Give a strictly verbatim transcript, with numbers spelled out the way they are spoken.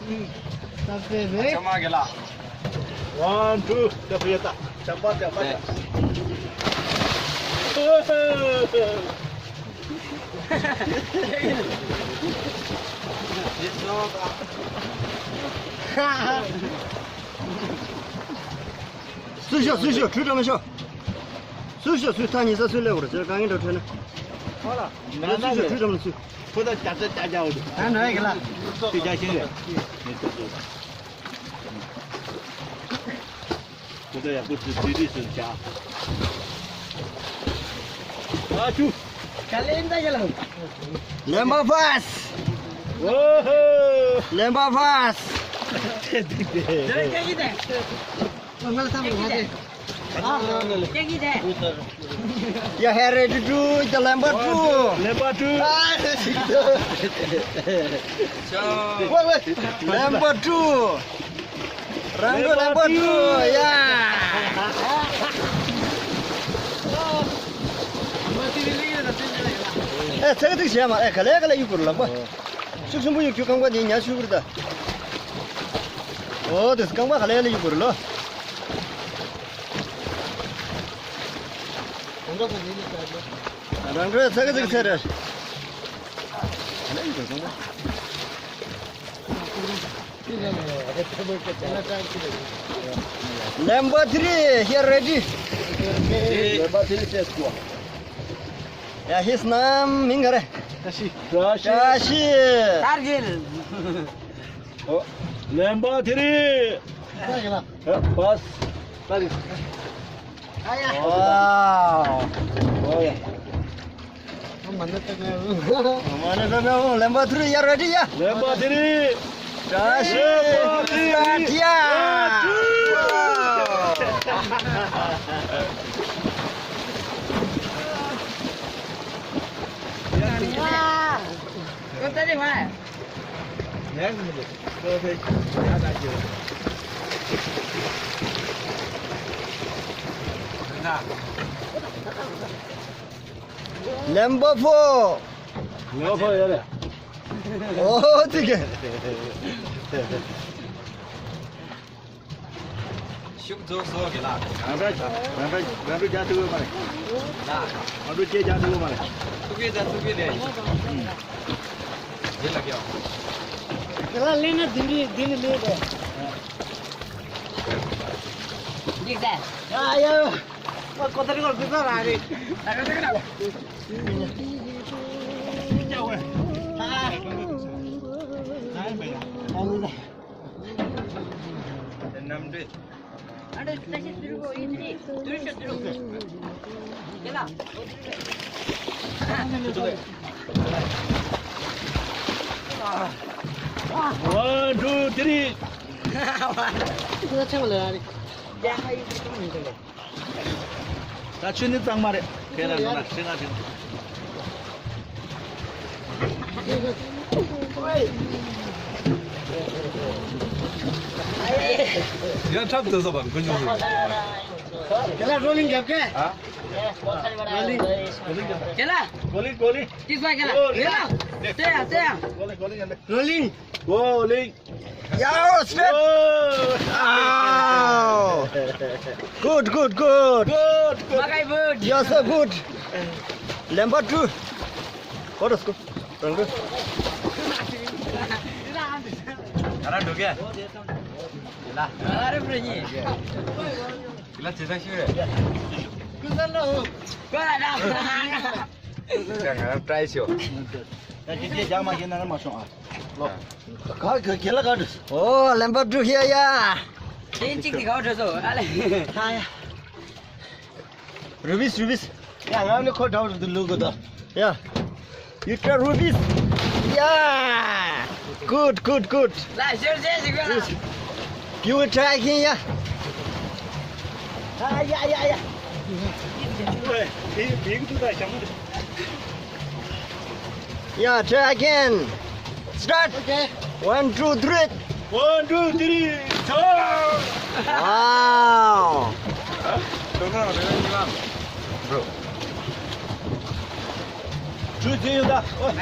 ད་པེ་རེད། ཆ་མ་གེ་ལ། One, two, ད་པེ་ད། ཆ་པ་ཆ་པ་ཆ། སུ་ཤོག་སུ་ཤོག་གྲུ་འགྲམ་ལ་ཤོག་སུ་ཤོག་སུ་ཐག་ཉེ་ས་སུ་སླེབས་པ་རེད་ཟེར་དཀའ་ངལ་འགྲོ་འཕྲོད་ན། ཧོ་ལ། སུ་ཤོག་གྲུ་འགྲམ་ལ་སུ། ཁོ་ད་ཅག་ཅག་ཅག་ཅག་འོ་དུ། ད་འགྲོ་ཡ་གི་ལ། དེ་ཅག་ཤེས་རེད། ཁོ་ད་ཡག་པོ་དུ་དུས་དུས་སུ་བྱ། ཨ་ཅུ། ག་ལེ་འདའ་ཡ་ལ། ལེམ་པ་ཕཱས། ཨོ་ཧོ། ལེམ་པ་ཕཱས། དེ་དེ་དེ། དེ་རེད་ཀྱི་དེ། ང་ལ་ཐམ་རེད་དེ། ཡ་ཧེ་རེ་ཏུ་ཏུ་ཡ་ལེམ་པ་ཏུ། ལེམ་པ་ཏུ། ཝེ་ཝེ། ལེམ་པ་ཏུ། རང་གི་ལེམ་པ་ཏུ་ཡ། ཨེ་ཚེ་ག་ཏིག་བྱས་མ་ཨེ་ག་ལེ་ག་ལེ་ཡུ་གུར་ལེམ་པ། ཤུགས་ཆེན་པོ་ཡོད་རྒྱུ་རྐང་པ་འདི་ཉར་ཤུ་གུར་ད། ཨོ་དེ་རྐང་པ་ག་ལེ་ལེ་ཡོད་གུར་ལོ། རང་འགྲོ་ཚ་གི་ཚིག་ཚེ་རེད། ལེམ་པ་ཐི་རི་ཧི་ཡར་རེ་ཌི། ལེམ་པ་ཐི་རི་སེ་སྐོ། ཡ་ཧིས་ནམ་མིང་ག་རེ། བཀྲ་ཤིས། བཀྲ་ཤིས། ཀར་གིལ། ཨོ། ལེམ་པ་ཐི་རི། ཨ། པཱས། ཨ་ཡ། ཝའོ། ཨོ་ཡ། མ་ཎི་ད་ག་ཡ། མ་ཎི་ད་ག་ཡ། ལེམ་པ་ཐི་རི་ཡ་རེ་ཌི་ཡ། ལེམ་པ་ཐི་རི། བཀྲ་ཤིས། ལེམ་པ་ཐི་རི། སི་ཊར་ཊི་ཡ། ཡ། ཡ། ཡ། ལེམ་པ་ཕོ། ལེམ་པ་ཕོ་ཡ་རེད། ཨོ་ཙི་གེ། ཤུགས་རྫོགས་སོ་གི་ལ། རང་འདྲ་རང་འདྲ་རང་འདྲ་རྒྱག་ཐུབ་ཡོད་མ་རེད། ལ། རང་འདྲ་སྐད་རྒྱག་ཐུབ་ཡོད་མ་རེད། ཐུབ་ཀྱི་ད་ཐུབ་ཀྱི་རེད། འདི་ལ་རྒྱག་དེ་ལ་ལེན་ན་འདི་འདྲི་འདི་ནི་ལེན་རེད། འགྲིག་ས། ཡ་ཡ། ཨ་ཀོ་ཏ་རི་ཀོ་ལ་འདི་ས་ར་རེད། ད་ག་ད་ག་ད། ཡ་ཝེ། ཨ། ད་ཡ་མེད་ཡ། ཨ་ནི་ད། གནམ་འདྲེ། One, two, three. ད་ཆུ་ནི་གཙང་མ་རེད། ཁྱེད་རང་ཚོ་ན་ཤི་ང་ཤི། ཡང་འཁྲབ་ཐུབ་ས་བར་ཀུན་སྤྱོད་ཟེར། ཁྱེད་ལ་རོ་ལིང་རྒྱབ་ཀྱི། ཨ། རོ་ལིང་། རོ་ལིང་རྒྱབ། ཁྱེད་ལ། གོ་ལིང་གོ་ལིང་། ཏིག་ས་ཁྱེད་ལ། ཁྱེད་ལ། ལྟོས་ཡ་ལྟོས་ཡ། གོ་ལིང་གོ་ལིང་ཡ་ལེ། རོ་ལིང་། གོ་ལིང་། Yo, straight. Whoa. Wow. Good, good, good. Good, good. You're so good. Lemba two. What is good? Good. ང་རང་འགྲོ་གི། ལ། ང་རང་འགྲོ་གི། ལ་ཇེ་ས་ཤི་རེད། ཀུན་ས་ལོ། ཀུན་ས་ལོ། ང་རང་ཏྲའི་ཤོ། ཡ་ཁྱེད་ཀྱིས་རྒྱག་མ་ཤེས་ན་ར་མ་ཤོང་ཨ། ལོ། ག་ག་ག་ལ་ག་འདྲ། ཨོ་ལེམ་པ་འབྲུ་ཧེ་ཡ། ཏན་གཅིག་དེ་ག་བ་འགྲོ་སོ་ཨ་ལེ། ཧ་ཡ། Rubies, rubies. ཡ་ང་ལ་ཁོ་འདྲ་བ་འདུག་ལུག་གི་དོ། Yeah. You try rubies. Yeah. Good, good, good. ལ་ཤོར་ཤེས་ཞིག་ག། You will try again, yeah. ཨ་ཡ་ཡ་ཡ། ཨེ་དེ་དེ་གི་འདུག་ད་ཞང་མོ། Yeah, try again. Start. Okay. One, two, three. One, two, three. Wow. Bro. Two, three, you got. Oh.